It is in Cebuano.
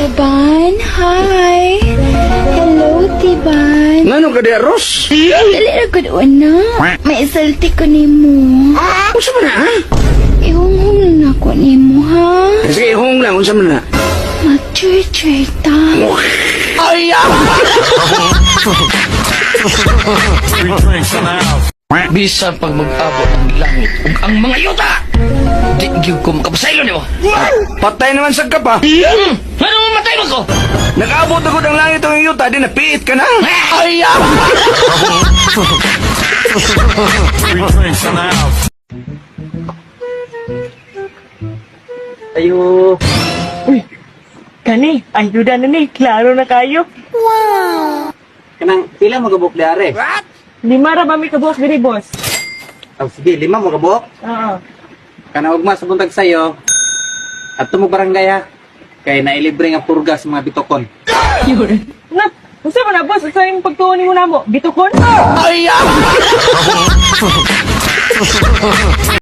Tiban, hi. Hello, Tiban. Ngano ka di, Ros? Dali ra gud una. May isulti ko nimo. Unsa man na, ha? Ihunghong lang nako nimo, ha? Sige, ihong lang. Unsa man na? Mag-church ta. Ay, ah! Bisan pag mag-abot ang langit ug ang mga yuta, di gyud ko makapasaylo nimo. Patay naman sa ka pa. Ngano mamatay man ko? Nakaabot agad ang langit ang yuta, di napiit ka na. Ay, ah! Ayo. Uy, kani, ayuda na ni, klaro na kayo. Kanang pila mo gabok diare? Lima ra ba mi kabuok diri, boss? Oh, sige, lima mo gabok. Oo. Kanang ugma sa buntag sayo. Adto mo barangay ha. Kay nailibre nga purga sa mga bitokon. Na, unsa man na, boss? Unsa yung pagtuon nimo namo? Bitukon? Ay, ah!